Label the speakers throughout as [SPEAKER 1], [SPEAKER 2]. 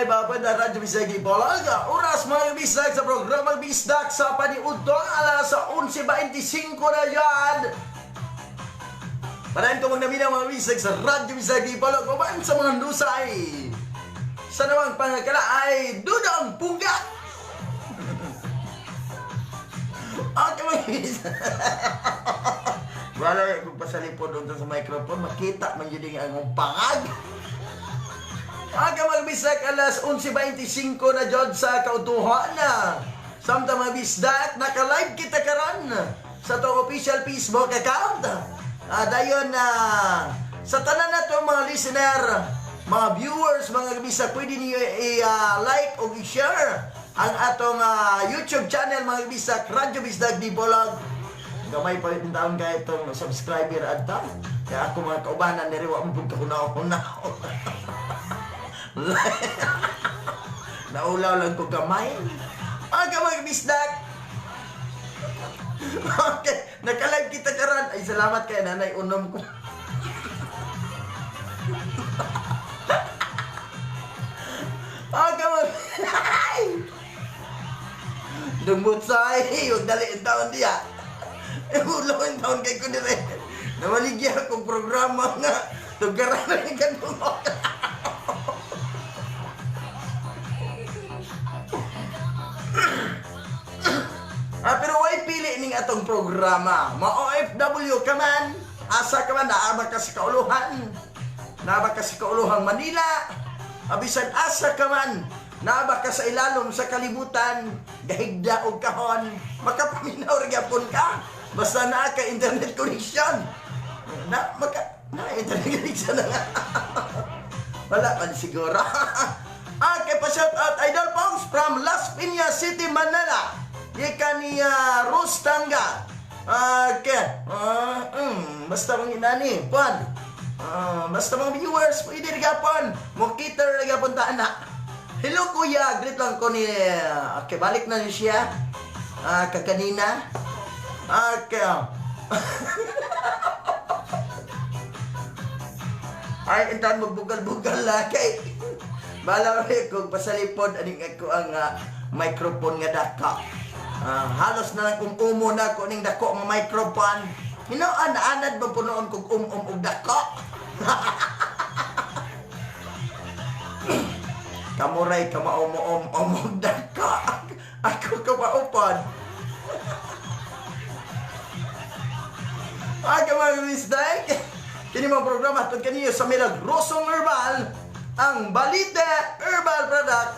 [SPEAKER 1] 107.5 pa Radyo Bisdak Dipolog. Oras, mga bisdak, sa programa Bisdak sa Paniudto, alas 11:25 na yan. Padayon ko magnaminaw, mga bisdak, sa Radyo Bisdak Dipolog. Uban sa mga nusay. Sa namang pangakala ay Dudong Pungga. Okay, mga bisdak. Wala kung pasalipod doon sa microphone, makita man yun ang pangag. Aga, mga bisdak, alas 11:25 na jud sa kautuhan na. Samtang, mga bisdak, naka-live kita karon sa atong official Facebook account. Dayon na sa tanan na to mga listener, mga viewers, mga bisdak, pwede niyo i-like o i-share ang atong YouTube channel, mga bisdak, Radyo Bisdak Dipolog. Gamay pa rin taon kaya itong subscriber adto. Kaya ako mga kaubanan niri wa mo pud kahuna-huna. Naulaw lang ko gamay. Aga, mga bisdak. Okay, naka-live kita karon. Ay, salamat kay nanay unom ko. Aga mga Dumutsay, huwag dali ang taon diya. Ulo ang taon kay ko dire. Nawaligya akong programa nga. Tugaran na yung kadungog. Pero why pili ning atong programa? Ma-OFW ka man, asa ka man, naa ka sa kauluhan. Naa ka sa kauluhang Manila. Abisan asa ka man, naa ka sa ilalom sa kalibutan, gahigda og kahon, makapaminaw ra gyapon ka. Basta naa ka internet connection. Na maka na internet connection na nga. Wala man siguro. Okay, pa shout out Idol Pongs from Las Piñas City, Manila. Gikan ni Rose Tanga. Okay. Basta mga inani, puan. Basta mga viewers, pwede rin gapon. Mo kita rin gapon ta na. Hello kuya, greet lang ko ni okay, balik na ni siya. Kakanina. Okay. Ay, intan magbugal-bugal la kay. Bala ko kung pasalipod aning ako ang microphone nga daka. Halos na lang umumo na ko ning dako nga microphone. Hinoon anad ba punoon kog um-um og dako. Kamuray ka maumo-um um og dako. Ako ka maupod. Aga, mga bisdak. Kini mga programa tungod kaniyo sa Milagrosong Herbal, ang Balite Herbal Product,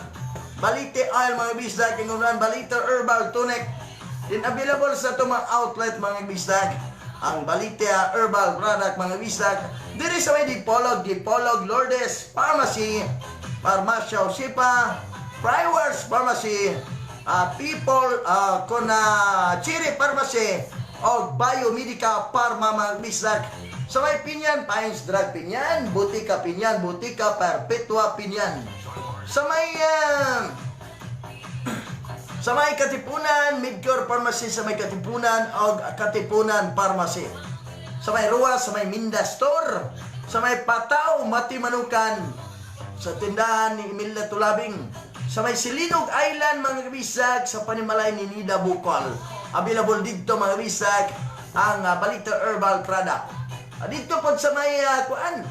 [SPEAKER 1] Balite Oil, mga bisdak, ingon Balite Herbal Tonic. Din available sa itong mga outlet, mga bisdak. Ang Balite Herbal Product, mga bisdak, diri sa may Dipolog, Dipolog Lourdes Pharmacy, Farmacia Osipa, Friars Pharmacy, People kuna Chiri Pharmacy o Biomedica Pharma, mga bisdak. Sa may Pinyan, Pines Drug Pinyan, Butika Pinyan, Butika Perpetua Pinyan. Sa may Katipunan, Midcore Pharmacy sa may Katipunan o Katipunan Pharmacy. Sa may Ruas, sa may Minda Store, sa may Pataw, Matimanukan, sa tindahan ni Emilia Tulabing, sa may Silinog Island, mga bisag, sa panimalay ni Nida Bukol. Available dito, mga bisag, ang Balita Herbal Product. Dito po sa may kuan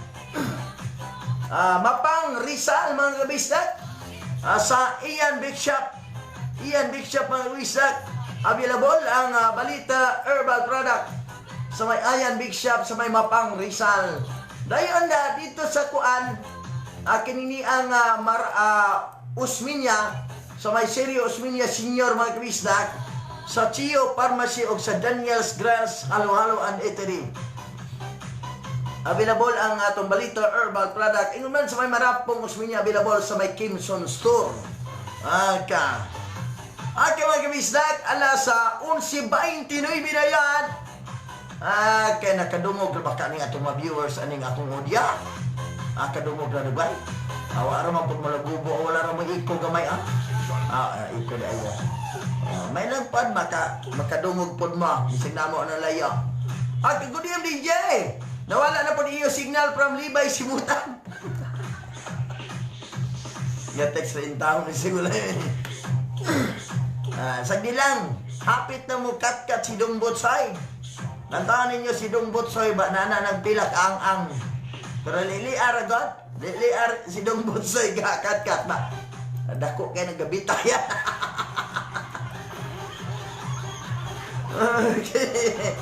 [SPEAKER 1] Mapang Rizal, mga kabisdak, sa Ian Big Shop. Ian Big Shop, mga kabisdak, available ang Balita Herbal Product sa may Ian Big Shop sa may Mapang Rizal. Dayon na dito sa kuan kinini ang Osmeña, sa may Sergio Osmeña Senior, mga kabisdak, sa Chio Pharmacy o sa Daniel's Grills Halo-Halo and Eatery. Available ang atong Balita Herbal Product. Ingon man sa may Marapong Osmeña, available sa may Kimson Store. Aka. Aka, mga kabisdak, alas sa 11:29 na yan. Kay nakadungog ra baka ning atong mga viewers aning akong audio. Kadungog ra ba? Awa ra man pud malagubo, wala ra mo iko gamay ah. Iko di ayo. May lang pad makadungog pod mo bisag namo na layo. Good evening DJ. Nawala na po iyo signal from Libay Simutan. Nga text rin taon ni siguro. Ah, sagdi lang, hapit na mo kat-kat si Dong Butsoy. Lantahan ninyo si Dong Butsoy ba nana ng pilak ang-ang. Pero lili aragot, lili ar si Dong Butsoy ga kat-kat ba. Dako kay nagabitaya. Okay.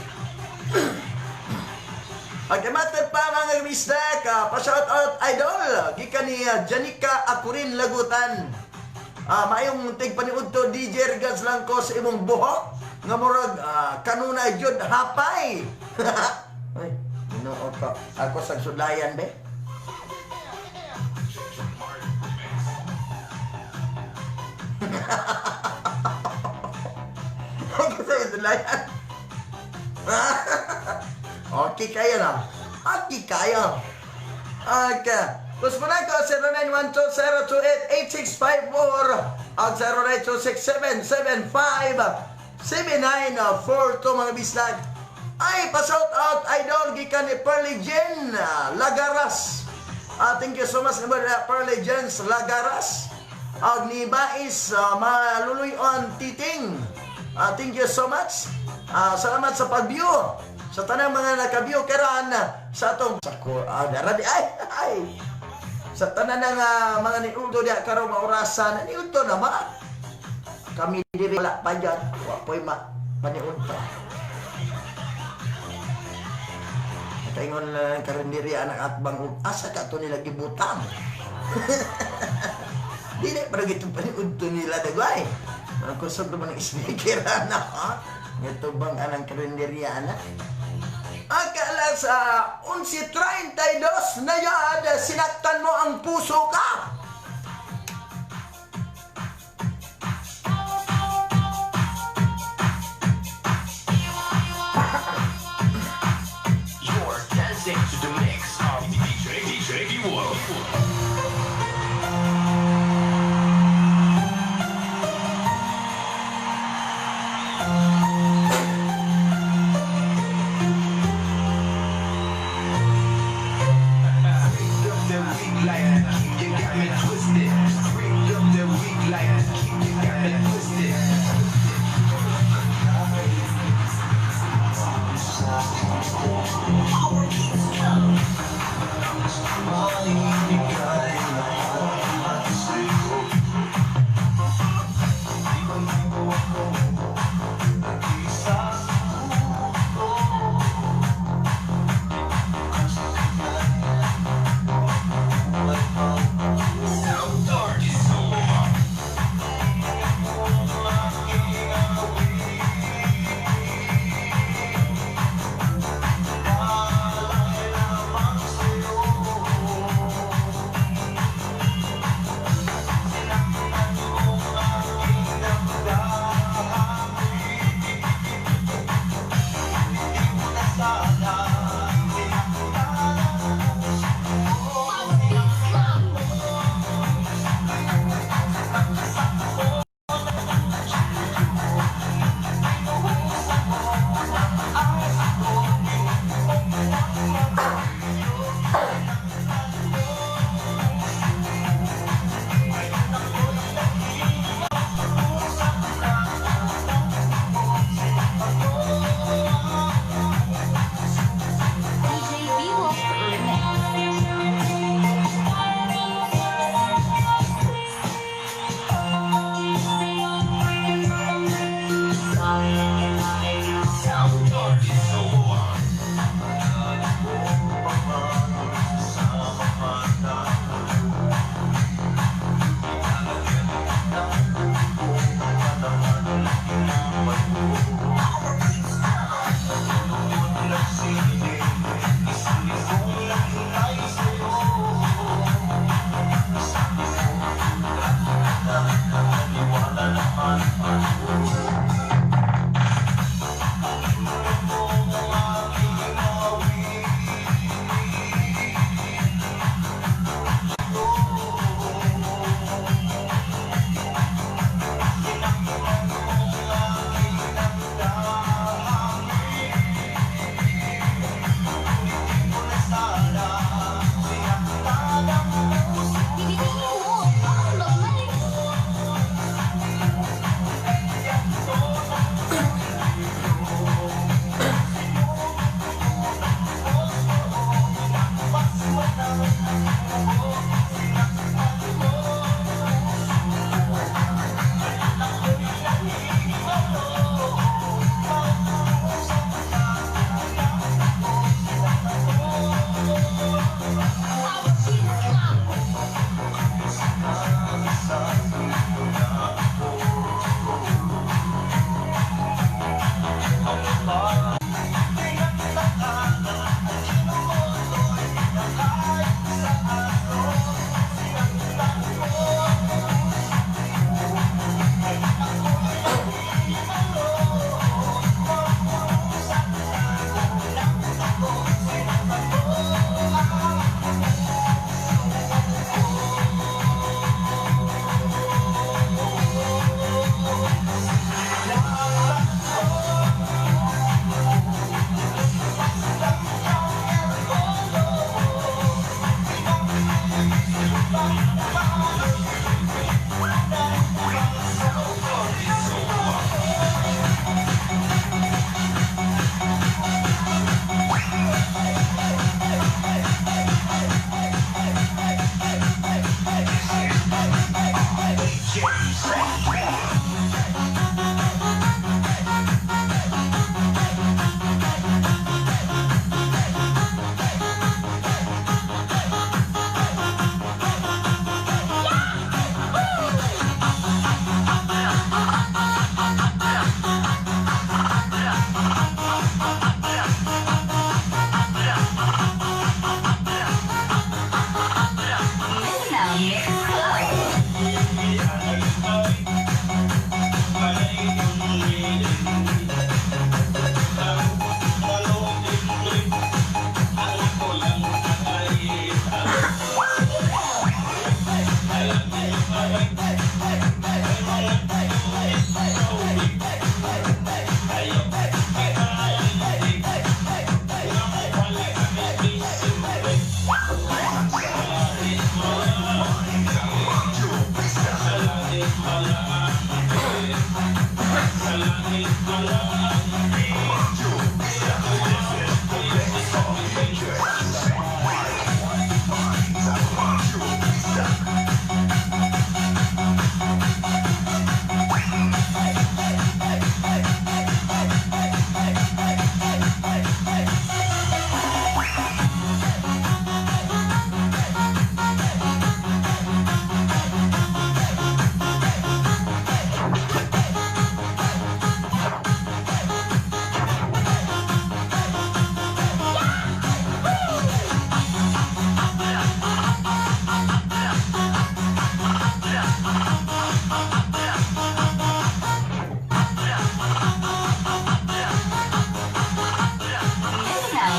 [SPEAKER 1] Okay, matag pa mga bisdak, pa-shout out idol, gikan ni Janica Akurin Lagutan. Maayong tigpaniudto DJ, regards lang ko sa imong buhok nga murag kanunay jud hapay. Ay, Ginoo ko. Ako sa sudlayan be. Ako sa sudlayan. Okay kayo na. Okay kayo. Okay. Tapos mo na ko, 0912-028-8654 at 0926-775-7942 mga bislag. Ay, pa-shout out idol gikan ni Pearly Jen Lagaras. Thank you so much naman Pearly Jen Lagaras. Ag ni Bais Maluluyon Titing. Thank you so much. Salamat sa pag-view. Sa tanang mga naka-view karon sa atong sa ko dara di ay ay sa tanan ng mga niudo diya karon maurasan niudo na ma kami diri wala pa dyan, wa po'y ma paniudto. Nakaingon na lang karon diri anak atbang og asa ka to nila gibutang. Dili pa gito paniudto nila dagway. Ang kusog naman ang speaker ana ha. Ngito bang anang karinderya ana? Akala sa 11:32 na yan, sinaktan mo ang puso ka.
[SPEAKER 2] You're dancing to the mix of DJ DJ Wolf.
[SPEAKER 3] Freaked up that weak like you got me twisted. Freaked up that weak like you got me twisted.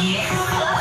[SPEAKER 4] Mix Club.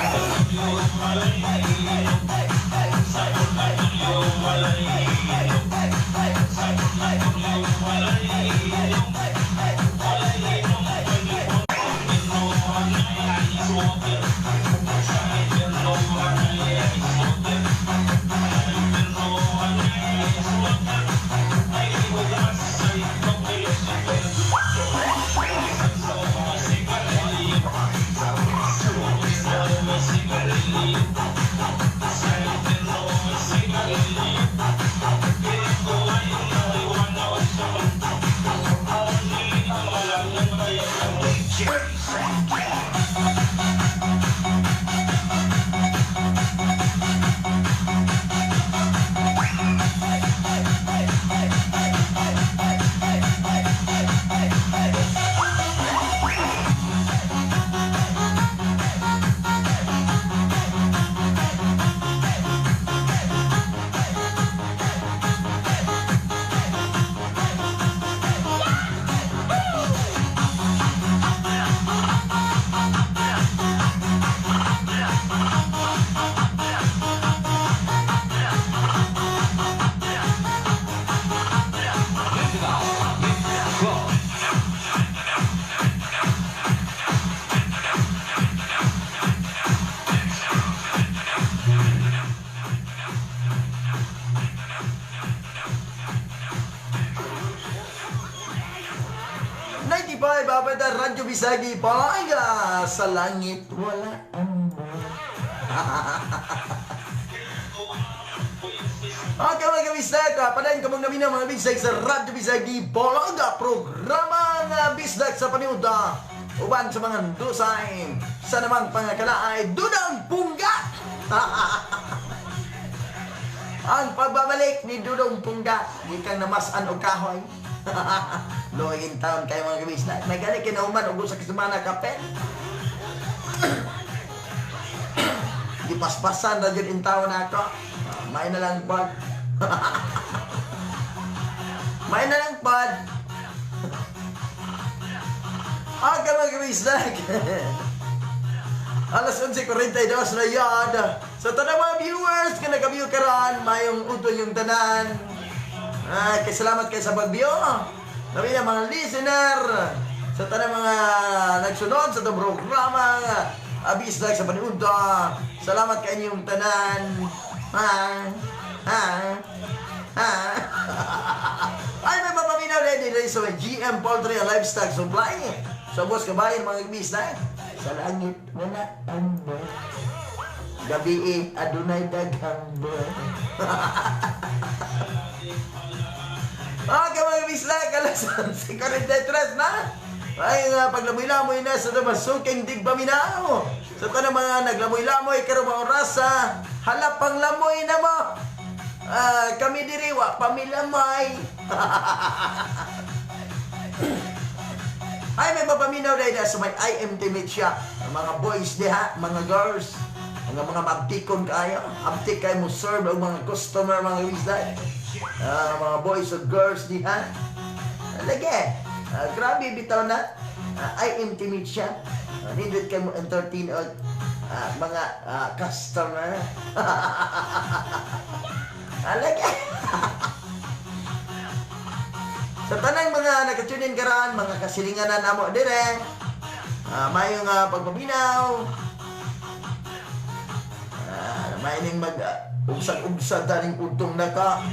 [SPEAKER 1] Abada Radyo Bisagi Palanga sa langit wala ang buwan. Okay mga kabisdak, padayon kamong namin mga bisdak sa Radyo Bisagi Palanga, programa nga bisdak sa paniuda uban sa mga dusay sa namang pangakalaay Dudong Pungga. Ang pagbabalik ni Dudong Pungga gikan namasan og kahoy. Loyin taon kayo mga kabisdak. Nagali kinauman og usa ka semana kapel. Gipaspasan na jud in taon nako. May na lang pod. May na lang pod. Okay mga kabisdak. Alas 11:42 na yan. Sa tanang mga viewers ka nag-view karon, mayong udto yung tanan. Kay salamat kay sa pag-view. Labi na mga listener. Sa tanang mga nagsunod sa itong programa Abisdag sa Paniudto. Salamat kay inyong tanan. Ha? Ha? Ay, may papaminaw ready rin sa GM Poultry and Livestock Supply. Sa Boss Kabayan mga kabisdag. Sa langit wala ang buwan. Gabi adunay daghang buwan. Okay mga kabisdag, alas 11:43 na. Ay nga, paglamoy-lamoy na sa masuking digpaminaw. Sa tanang mga naglamoy-lamoy, karon mga orasa, halapang lamoy na mo. Kami diri wa pamilamay. Ay, may papaminaw dahil sa may IMT Meat Shop. Mga boys diha, mga girls, mga mabtikon kayo. Abtik kayo mo serve ang mga customer, mga kabisdak. Mga boys o girls diha. Lagi. Grabe bitaw na. IMT Meat Shop. Nindot kayo mo entertain o mga customer. Lagi. Sa tanang mga nakatune in karon, mga kasilinganan namo dire. Mayong pagpaminaw. May ning mag ugsag-ugsag taning udtong naka.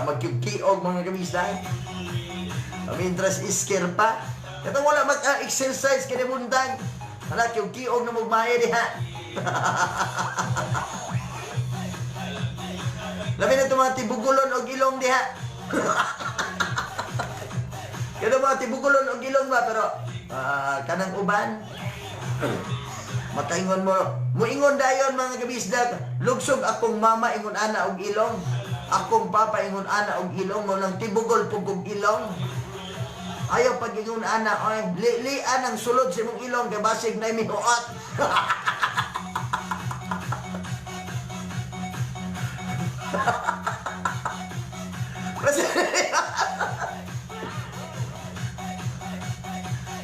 [SPEAKER 1] Magkiog mga kabisdak. Mientras isker pa. Katong wala mag-exercise kini buntag. Hala kiog-kiog na mugmaya diha. Labi na itong mga tibugulon og ilong diha. Kaya mga tibugulon og ilong ba, pero kanang uban, makaingon mo, muingon dayon mga kabisdak, lugsog akong mama ingon ana og ilong, akong papa ingon ana og ilong, mo lang tibugol pug og ilong. Ayaw pag ingon ana, oy, lilian ang sulod sa imong ilong kay basig na mihuot.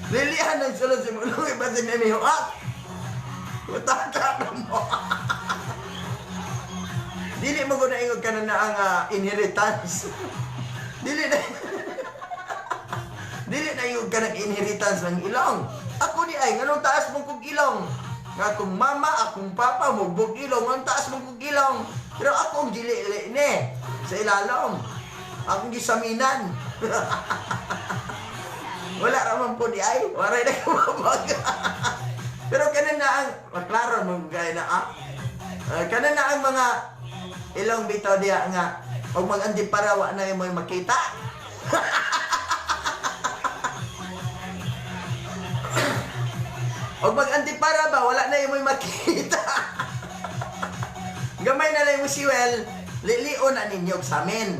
[SPEAKER 1] Lilian ang sulod sa imong ilong kay basig na mihuot. Utaka na mo. Dili mo ko naingon ka na na ang inheritance. Dili na Dili na ingon ka ng inheritance ng ilong. Ako ni ay nganong taas mong kog ilong. Nga akong mama, akong papa mugbog ilong, nganong taas mong kog ilong. Pero akong dili ni sa ilalom. Akong gisaminan. Wala ra man po di ay, waray na kumabag. Pero kanan na ang maklaro mo gaya na ah. Kanan na ang mga ilong bitaw diya nga og mag-antipara wa na mo makita. Og mag-antipara ba wala na imoy makita. Gamay na lang mo si Well, lilion na ninyo sa amin.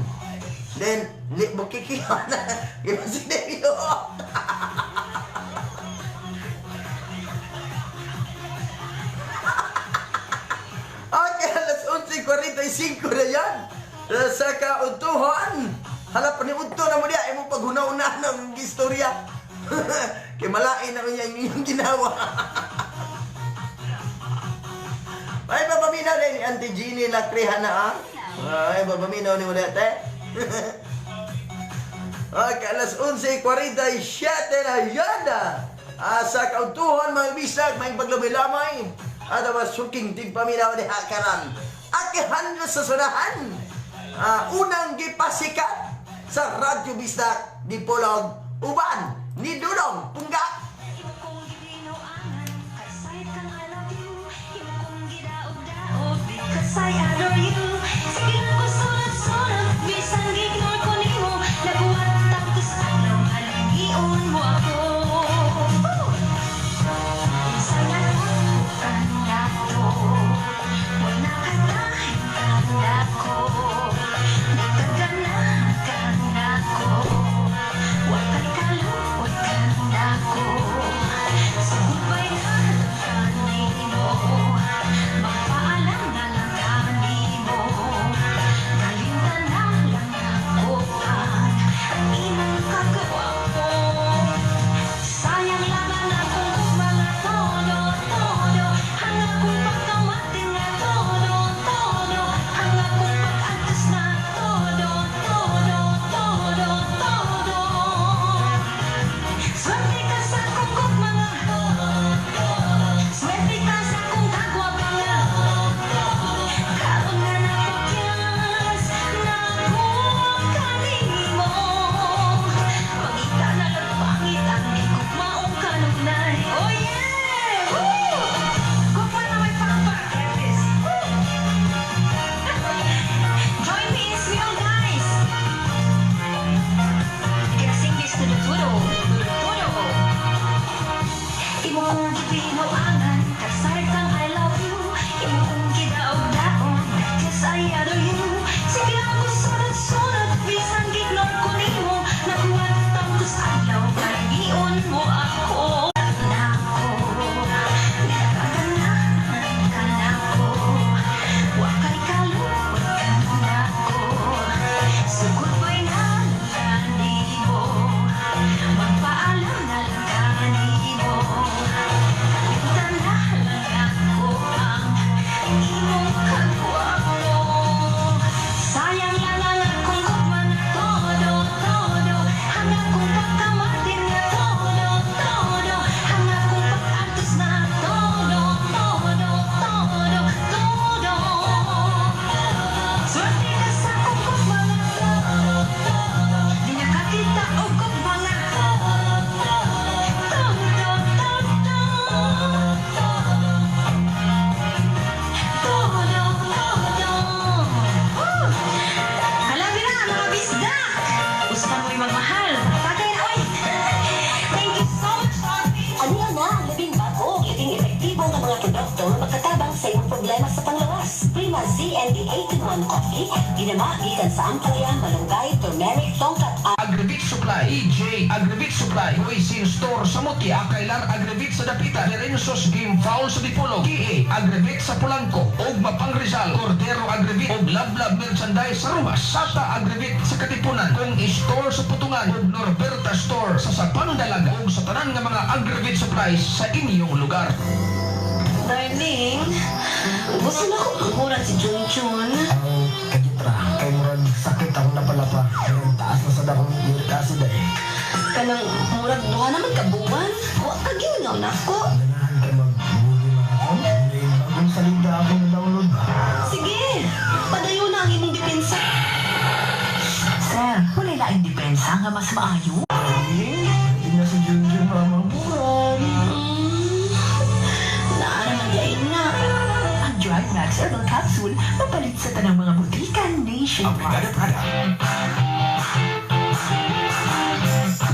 [SPEAKER 1] Then, li bukikiyo na. Gipasinyo. Okay, alas 11:45 na yan. Sa kautuhan. Hala, paniudto na mo diya. Imong paghunaw-na ng istorya. Kay malain na niya yung ginawa. Ay, babaminaw na ni Auntie Jeannie Lacreha na ah. Ay, babaminaw ni ulit eh. Okay, alas 11:47 na yan ah. Sa kautuhan mga bisag, may paglamay-lamay. At ang suking tigpaminaw ni Hakaran. Akihan na sa sunahan. Unang gipasikat sa Radyo Bisdak di Polog, Uban, ni Dudong Pungga.
[SPEAKER 5] Imo kong gibinuangan, kasayod kang I love you. Imo kong gidaog-daog, because I adore you. Sige lang ko sunod-sunod, bisan gignore ko nimo. Nabuhat tapos adlaw, halingion mo ako. Woo! Unsay natabuan nato, wala ka kahintang ko. Di ka ganahan kanako, wa kay kaluoy kanako. So goodbye na lang kanimo, magpaalam na lang kanimo. Kalimtan na lang ako ang imong kagwapo. Sayang lang ang akong gugma nga todo, todo. Ang akong pagkamati nga todo, todo. Ang akong pag-antos na todo, todo, todo, todo. Swerte ka sa akong gugma nga. Swerte ka sa akong kagwapa nga. Karon nga napakyas nako kanimo. Mangita na lang pangit ang higugmaong kanunay. Oh yeah! Woo! Gugma na may papa, Elvis. Woo! Join me in Swell, guys. Gonna sing this to the tudo, to the tudo. Imo kong gibinuangan, kasayod kang I love you. Imo kong gidaog-daog, 'cause I adore you. Sige lang ko sunod-sunod, bisan gignore ko nimo. Nakuha tapos adlaw, kalingion mo ako. Nako, ganahan ka nako. Wa kay kaluoy kanako. So goodbye na lang kanimo. Magpaalam na lang kanimo. Kalimtan na lang ako ang imong kagwapo. Sayang lang ang akong gugma nga todo, todo. Ang akong pagkamati nga todo, todo. Ang akong pag-antos na todo, todo, todo, todo. Swerte ka sa akong gugma nga todo, todo. Di nakakita og gugma nga todo, todo, todo. Todo, todo. Woo! Halabi na, mga bisdak! Gusto mo'y magmahal. Tagay na, oy! Thank you so much, Ate.
[SPEAKER 6] Ano na ang labing bago, labing epektibo nga mga produkto nga makatabang sa imong problema sa panglawas? Prima ZND 8-in-1 Coffee, ginama gikan sa ampalaya, malunggay, turmeric, tongkat,
[SPEAKER 7] Agribit Supply, EJ Agribit Supply, Huisin Store sa Mutia, Kailar Agribit sa Dapitan, Lorenzo's Game Foul sa Dipolog, KA Agribit sa Polanco, ug Mapang Rizal, Cordero Agribit, ug Lablab Merchandise sa Rumas, Sata Agribit sa Katipunan, Kung Store sa Putungan, ug Norberta Store sa Sapang Dalaga, ug sa tanan nga mga Agribit Supplies sa inyong lugar.
[SPEAKER 5] Darling, gusto nako manghuran si Junjun.
[SPEAKER 8] Ang kagitra, kay murag sakit akong napalapa. Murag taas na sad akong uric acid eh.
[SPEAKER 5] Kanang murag duha naman ka buwan. Wa ka gimingaw nako.
[SPEAKER 8] Ganahan ka mag-movie marathon? May bagong salida ako na download ba?
[SPEAKER 5] Sige, padayon na ang imong depensa.
[SPEAKER 6] Sir, wala laing depensa nga mas maayo.
[SPEAKER 8] Darling, hindi na si Junjun mamanghuran.
[SPEAKER 5] Naa naman diay na.
[SPEAKER 6] Ang Dry Max Herbal Capsule mapalit sa tanang mga botika nationwide.
[SPEAKER 2] Brigada Prada.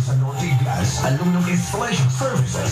[SPEAKER 2] Sa Norte Glass Aluminum Installation Services.